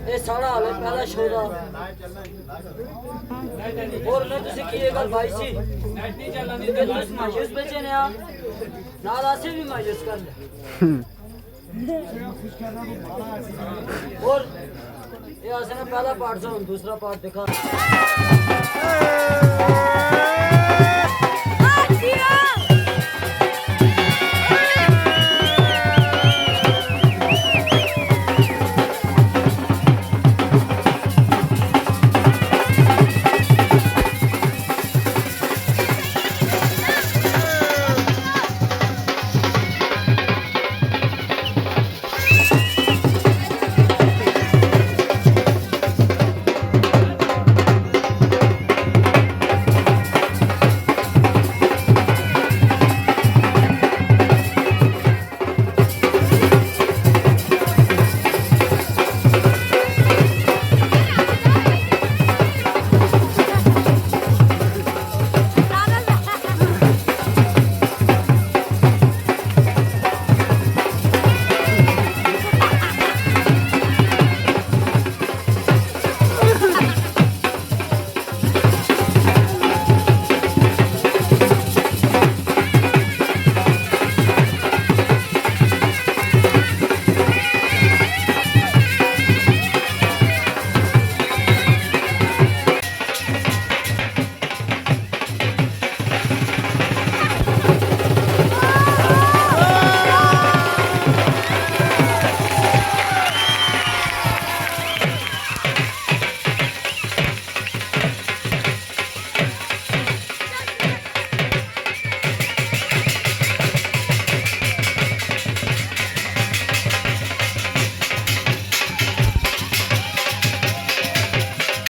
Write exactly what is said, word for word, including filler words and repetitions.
اے ساڑا حال ہے پہلا شو دا۔ اور میں تسی کی یہ گل بھائی سی کہ تس مایوس بچے نے آ، نال اسے بھی مایوس کر لے۔ اور یہ اسے نا پہلا پارٹ سا، ہن دوسرا پارٹ دکھا۔